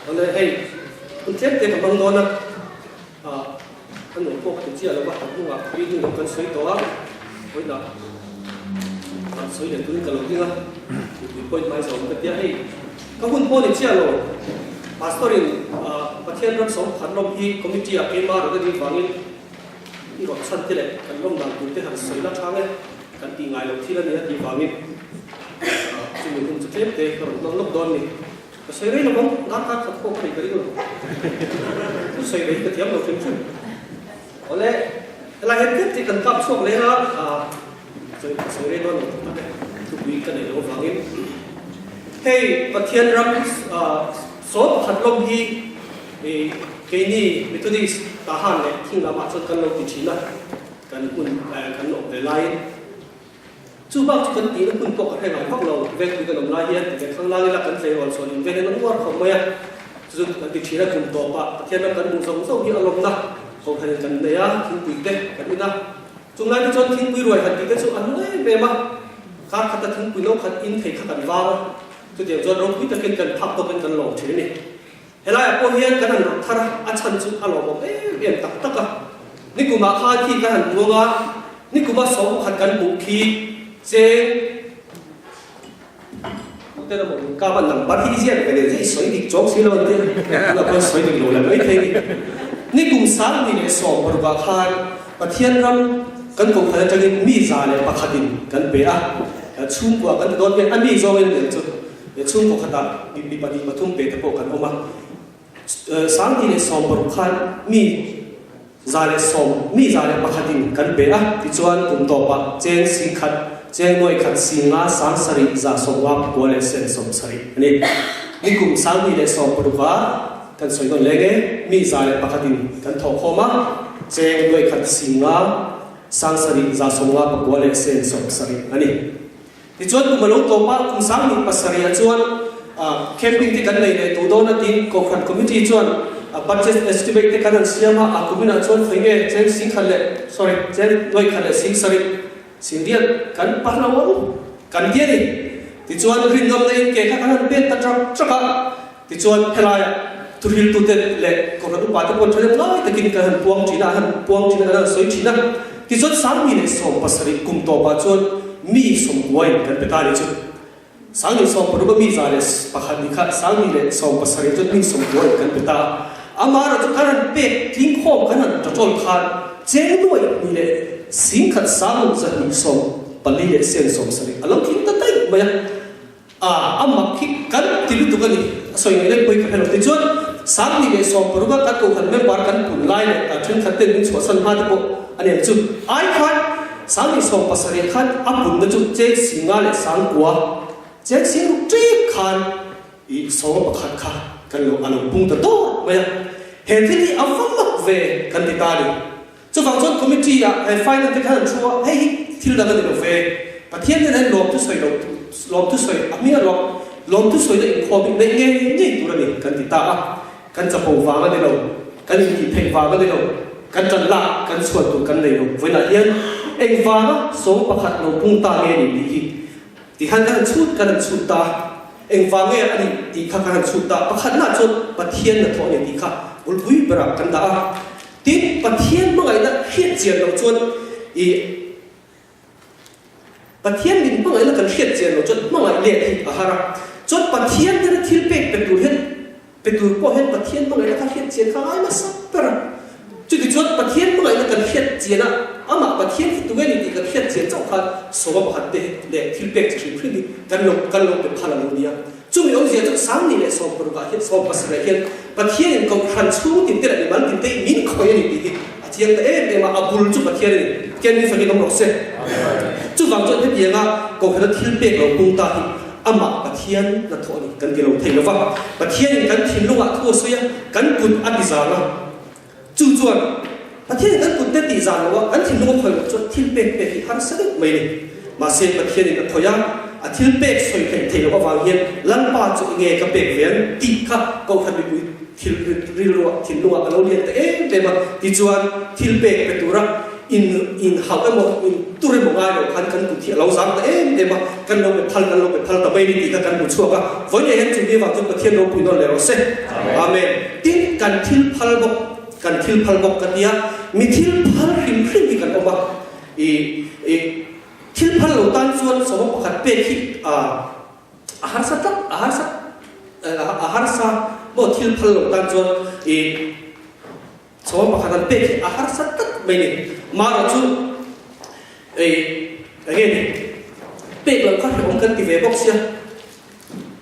Awle hei hun tlem te ka hmang dawn a, ah a nuam pawh ka ti chiah lo va, a hnungah reading lam kan sawi tawh a, vawiinah ah sawi leh turin ka lo ding a, mipui pawhin hmai zawm ka tia hei ka hun pawh ni chiah lo, Pastor in ah Pathian ram sawm khat lawm hi committee ah keimah rawn a ding vangin i rawn chhan te leh kan lawm dan tur te han sawi la chang e, kan tih ngai loh thil a ni a tih vangin chumi hun chu tlem te ka rawn hmang lawk dawn ni. Ka sawi rei lo ang, darkar khat pawh ka nei ka ring lo. Thu sawi rei hi ka thiam lo hrim hrim. Awle, helai hian tlem te kan kap chhuak leng a, ka sawi rei dawn lo tak tak e, thupui ka nei loh avangin. Hei Pathian ram 11 lawm hi keini Methodist Tahan leh Thing lamah chuan kan lo ti thin a, kan hun kan awm ve laiin. Chu bak chu kan tihna hmun pawh ka hre ngai vak lo, vengpui kan awm lai hian ti ve khang lang ila kan tleirawl chuan in ven in an uar khawp mai a, chu chu kan ti thin a kum tawpah Pathian ram kan hmuh zawng zawng hi a lawmna kohhran in kan nei a, thingpui te kan in a, chung lai te chuan thingpui ruai han tih te chu a hnu em em a, kar khata thingpui no khat in thei kha kan vang a, chutiang chuan ropui takin kan phak tawkin kan lawm thin a ni. Helaiah pawh hian kan han rawt thar a, a chhan chu a lawmawm em em tak tak a. Nikumah khan khi kan han buang a, nikuma 11 kan hmuh khi cheng tute emaw in kap a number hi i ziak ve leh zai sawi dik chawk si lo an tia, tunah pawh sawi dik lo la mai thei ni. Nikum 2016 ah khan Pathian ram kan kohhran atangin mi 101 in kan pe a, chhungkua kan ti dawn vel a mi zawngin nen chu Chhungkaw khatah mi pahnih pathum pe te pawh kan awm a, 2016 khan mi 110, mi 101 in kan pe a, tichuan kum tawpah cheng 10,000, cheng 400 singa 7 159 leh sen 70 a ni. Nikum 2016 ah kan sawi nawn leng e, mi 101 in kan thawh khawm a, cheng 400 singa 759 leh sen 70 a ni. Tichuan kum a lo tawp a, kum 2007 ah chuan camping te kan nei leh duh dawn a tiin Kohhran Committee chuan budget estimate te kan han siam a, a kuminah chuan khawi nge cheng 10,000 leh sorry cheng 400 leh 7,000 singriat kan pa lo ang kan ti a ni. Tichuan rinawmna in ke kha kan han pek ta trak trak a, tichuan helaiah thuhriltute leh Kohhran upa te pawh thahnem ngai takin kan han puang thin a, an han puang thin a, kan han sawi thin a. Tichuan 2017 kum tawpah chuan mi sawmkuain kan pe ta ni chu. 2016 a mi 101 ni kha 2017 chuan mi sawmkuain kan pe ta a. Amaherawh chu kan han pek tling khawm kan han tatawl khan cheng nuaih hnih leh 10,000 sang 244 leh sen 70 a lo tling ta daih mai a. A, a mak hi kan ti lutuk a ni. A sawi ngei leh pawi ka hre lo. Tichuan, 2016 a kan kohhran member kan pun lai leh thenkhat ten min chhuahsan hma te pawh a ni ang chu. Ai khan 2017 khan a punna chu cheng 50 leh 9,000, cheng sing ruk ṭep khan i 11 kha kan lo a lo pung ta dawr mai a. He thil hi a va mak ve kan ti ta a ni. Chuvang chuan committee ah he final te khan an thu a, hei hi thil dang a ni lo ve. Pathian hian an lawmthu sawi lo, lawmthu sawi a hming a lawm, lawmthu sawina inkhawm hi neih ngei ngei tur a ni kan ti ta a. Kan chapo vang a ni lo, kan intih theih vang a ni lo, kan ṭan lak kan chhuan tur kan nei lo. Vawiinah hian engvanga 11 lo pung ta nge ni tih hi tikhan kan han chhut kan han chhut ta a. Engvang nge a nih tih kha kan han chhut ta a. Pakhatna chuan Pathian hnathawh a ni tih kha bulpui berah kan dah a. Tin, Pathian hmangaihna hriat chian loh chuan i Pathian min hmangaihna kan hriat chian loh chuan hmangaih let hi a har a. Chuan Pathian hian thil pek pe tur hian pe tur pawh hian Pathian hmangaihna kha hriat chian kha ngai nasa ber a. Chuti chuan Pathian hmangaihna kan hriat chian a, amah Pathian hi tunge ni tih kan hriat chian chauh khan 11 te leh thil pek chi hrim hrim hi kan lo kan lo pe phal a lo nia. Chumi awmzia chu 2016 ah hian 17 hian Pathianin Kohhran chhung tinte leh mimal tinte hi min khawih a ni tih hi a chiang ta em em a, a bul chu Pathian a ni. Pathian min fakin awm rawh se. Chuvang chuan hetianga Kohhrana thil pek lo pung ta hi amah Pathian hnathawh a ni kan ti lo thei lo va. Pathianin kan thinlungah thu a sawi a, kan kut a ti zang a. Chu chuan Pathianin kan kut te tih zan lo a, kan thinlung a khawih loh chuan thil pek pek hi harsa deuh mai a ni. Mahse Pathianin a khawih a, a thil pek sawi theih theih loh avang hian Lalpa chu enge ka pek ve ang tih kha Kohhran mipui thil rilruah thinlungah a lo lian ta em em a, tichuan thil pek pe tura. In in hauh emaw, in tur emaw ngai lo khan kan kut hi a lo zang ta em em a, kan lo pe phal, kan lo pe phal ta mai ni tih kha kan hmu chhuak a. Vawiin hian chu mi avang chuan Pathian ropui nawn leh rawh se. Amen. Tin, kan thil phal bawk, kan thil phal bawk ka tia, mi thil phal hrim hrim hi kan awm a. I i thil phal lo tan chuan sawma pakhat pek hi a a harsa tlat, a harsa a harsa maw thil phal lo tan chuan i Chhawm pakhat an pek hi a harsa tak mai ni. Mara chu ei enge ni pek loh kha hrehawm kan ti ve bawk sia.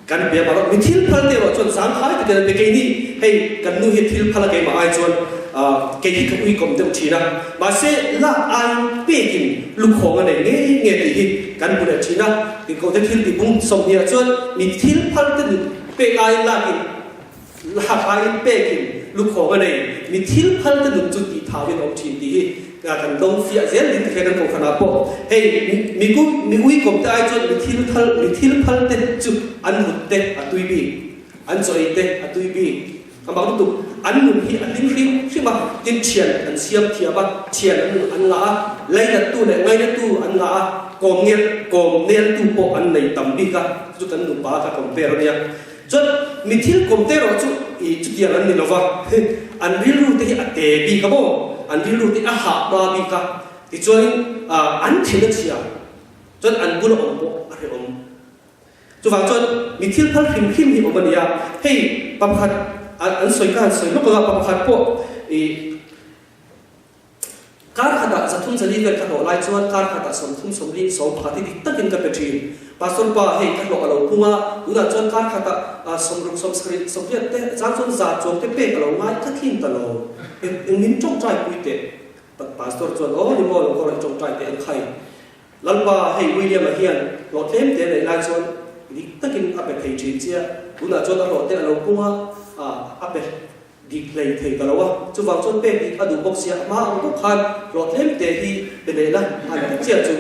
Kan pe mara mi thil phal te erawh chuan zangkhai takin an pe kei ni hei kan nu hi thil phal a keimah ai chuan kei hi ka uikawm deuh thin a. Mahse lak aiin pekin lukhawng a nei ngei nge tih hi kan hmu leh thin a. Tinkote thil ti bung 20 ah chuan mi thil phal te nun pek aiin lakin Lak aiin pekin lukhawng a nei. Mi thil phal te nun chu tih thauin a awm thin tih hi kan dawng fiah zel ding tikhian kan kohhranah pawh hei mi kum mi uikawm te ai chuan mi thil phal mi thil phal te chu an mut te a tui bik, an chaw ei te a tui bik. Ka mak lutuk an nun hi a hlim hrim hrim a, tin thian an siam thiam a, thian an an ngah a, lainattu leh ngainatu an ngah a, kawm ngel kawm neltu pawh an nei tam bik a, chu chu kan nupa ka compare a nia. Chuan mi thil kawm te erawh chu i chutiang an ni lo va, an rilru te hi a te bik a maw, an rilru te hi a hah hma bik a, tichuanin an thin a chhia, chuan an bula awm pawh a hrehawm. Chuvang chuan mi thil phal hrim hrim hi awm a ni a, hei pa pakhat an sawi kha han sawi lawk ang a, pa pakhat pawh i Kar khatah 300 400 vel ka hlawh lai chuan kar khatah 30 40 10 hi dik takin ka pe thin. Pastor pa, hei ka hlawh a lo pung a, tunah chuan kar khatah 60 70 80 te chang chuan 100 chuang te pek a lo ngai ka thin ta lo. Eng min tawngtai pui teh. Pastor chuan, Aw ni maw, lo kawr i tawngtai teh ang khai. Lalpa, hei William-a hian hlawh tlem te a neih lai chuan dik takin a pe thei thin che a, tunah chuan a hlawh te a lo pung a, a pe Dik hlei thei ta lo a, chuvang chuan pek dik a duh bawk sia, a hma ang bawk khan hlawh tlem te hi pe leh la an ti chiah chu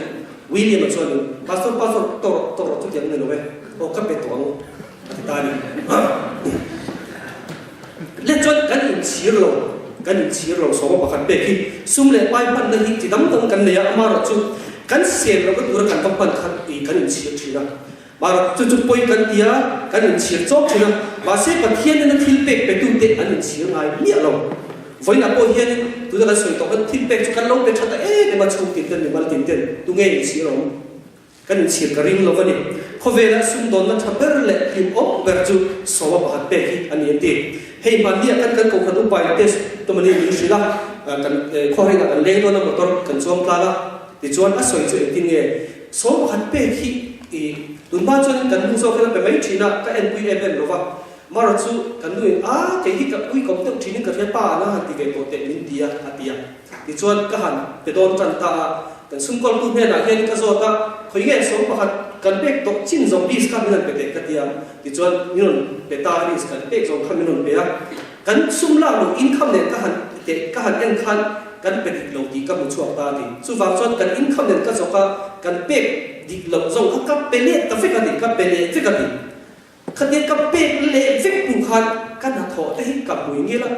William-a chuan in Pastor, Pastor, tawh rawh, tawh rawh chutiang ni lo e, aw ka pe tawh ang a ti ta a ni. Le chuan kan inchhir lo, kan inchhir lo sawma pakhat pek hi sum leh pai hmanna hi chi dang dang kan nei a, amaherawh chu kan sen lohna tura kan va hman khan i kan inchhir thin a. Mahra chu chu pawi kan ti a, kan inchhir chawk thin a, mahse Pathianin a thil pek petute an inchhir ngai miah lo. Vawiinah pawh hianin tuna kan sawi tawh khan thil pek chu kan lo pe tha ta em em a, chhung tin ten, mimal tin ten tunge inchhir awm? Kan inchhir ka ring lo a ni. Khawvela sumdawnna tha ber leh hlimawm ber chu sawma pakhat pek hi a ni an ti. Hei hmanni ah khan kan kohhran upa in testimony min hrilh a, kan khawhrinah kan leng dawn a, motor kan chuang tlang a, Tichuan a sawi chu engtin nge sawi pakhat pek hi i tunhma chuanin kan nu zawk hian a pe mai thin a, ka enpui em em lova, Mara chu kan nu in a kei hi ka uikawm deuh thinin ka hria pa an a han ti ve tawh teh min ti a a ti a. Tichuan ka han pe dawn tan ta a, kan sumkawltu hnenah hian ka zawt a, khawi nge sawi pakhat kan pek tawh chin zawng list kha min rawn pe teh ka ti a, tichuan min rawn pe ta a list kan pek zawng kha min rawn pe a. Kan sum lak loh income nen ka han teh ka han en khan kan pe dik lo tih ka hmu chhuak ta a ni. Chuvang chuan kan income nen ka zawk a, kan pek dik loh zawng kha ka pe leh ta vek a ni, ka pe leh vek a ni. Khatia ka pek leh vek hnu khan ka hnathawh te hi ka hmui ngil a,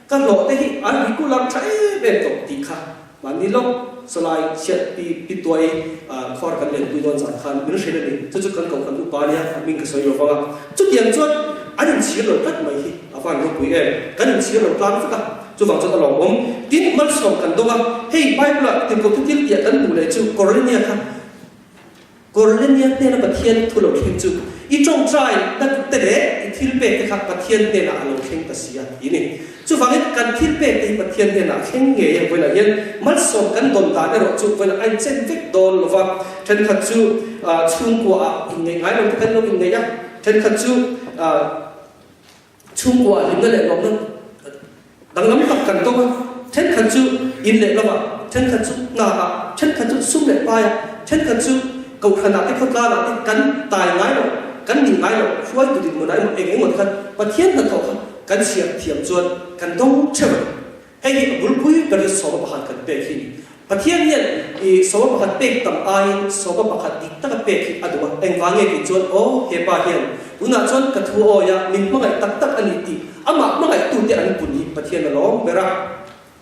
ka hlawh te hi an regular tha em em tawh tih kha mahni lawk sawlai chhiat pi pi tuai khuar kan lenpui dawn zan khan min hrilh a ni. Chu chu kan kohhran upa nia a hming ka sawi lo vang a. Chutiang chuan an inchhir lo tlat mai hi a van ropui em. Kan inchhir lo tlang vek a, chuvang chuan a lawmawm. Tin, malsawm kan dawng a, hei Bible-ah tirhkoh thu thil tih ah kan hmuh leh chu Korlenia kha Korlenia hnena Pathian thu lo thleng chu i tawngtai na te leh i thil pek te kha Pathian hnenah a lo thleng ta si a ti ni. Chuvangin kan thil pek te hi Pathian hnenah thleng ngei a vawilah hian malsawm kan dawn dan erawh chu vawilah a inchen vek dawn lo va. Thenkhat chu chhungkua ah inngeih ngai lo te kan lo inngeih a, thenkhat chu Chhungkua hlimna leh lawmna danglam tak kan tawng a, thenkhat chu in leh lovah, thenkhat chu hnakah, thenkhat chu sum leh paiah, thenkhat chu kohhranah te khawtlanah te kan tai ngai lo, kan ning ngai lo, hruaitu dinhmunah emaw eng engemaw te khan Pathian hnathawh kha kan chhiar thiam chuan kan dawng theuh a ni. Hei hi a bulpui ber hi sawma pakhat kan pek hi a ni. Pathian hian i sawma pakhat pek tam aiin sawma pakhat dik taka pek hi a duh a. Engvang nge tih chuan aw he pa hian tunah chuan ka thu awi a, min hmangaih tak tak a ni tih amah hmangaihtute an pun hi Pathian a lawm ber a.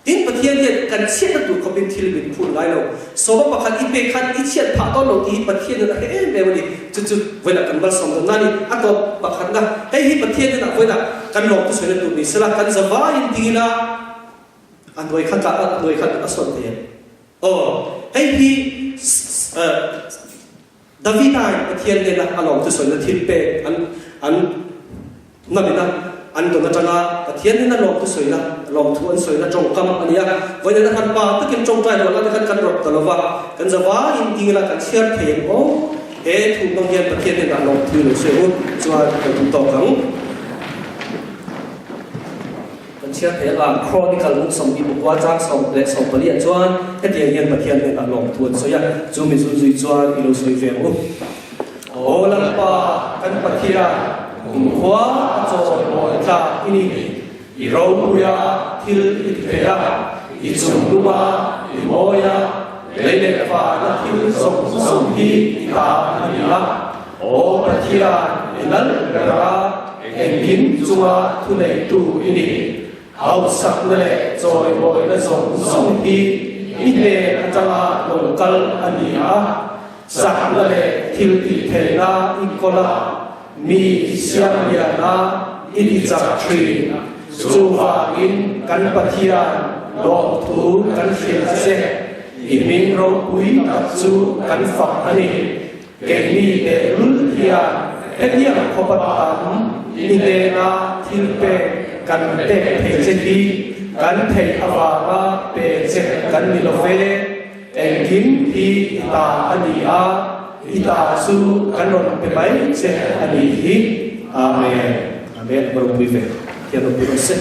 Tin, Pathian hian kan chhiatna tur khawpin thil min phut ngai lo. Sawma pakhat i pek khan i chhiat phah dawn lo tih hi Pathianin a hre em em a ni. Chu chu vawiinah kan malsawm dawn na a ni. A tawp pakhatna, hei hi Pathianin ah vawiinah kan lawmtu sawina tur ni sela, kan zavaiin ding ila a hnuai kha tla a hnuai kha a sawn thei em? Aw, hei hi Davida-in Pathian hnena a lawmtu sawina thil pek an an hnamina an dawn atanga Pathian hnena lawmtu sawina lawmthu an sawina tawngkam a ni a. Vawiin a han pa takin tawngtai rual ate khan kan rawp ta lova, kan zavaiin ding ila kan chhiar thei ang aw. He thu hmang hian Pathian hnenah lawmthu i lo sawi u chuan kan duh tawk ang. Kan chhiar thei anga Chronicle bung 24 chang 14 ah chuan hetiang hian Pathian hnenah lawmthu an sawi a, chu mi zun zui chuan i lo sawi ve ang u. Aw Lalpa kan Pathian, kumkhua a chawi mawi tlak i ni, i ropuia thil i ti thei a, i chung luma i mawi a, lei leh vana thil zawng zawng hi i ta a ni a. Aw Pathian, i lal ber a, engkim chunga thuneitu i ni. Hausakna leh chawimawina zawng zawng hi i hnen atanga lo kal a ni a, chakna leh thiltihtheihna i kawl a, mi i siam lian a, i ti chak thin. Chuvangin kan Pathian lawmthu kan hrilh a che, i hming ropui tak chu kan fak a ni. Keini tehlul hian hetiang khawpa tam i hnena thil pek kan pek thei che hi kan theih avanga pe che kan ni lo ve. Engkim hi i ta a ni a, i ta chu kan rawn pe mai che a nih hi. Amen. Amen. Ropui ve. Pathian ropui rawh se.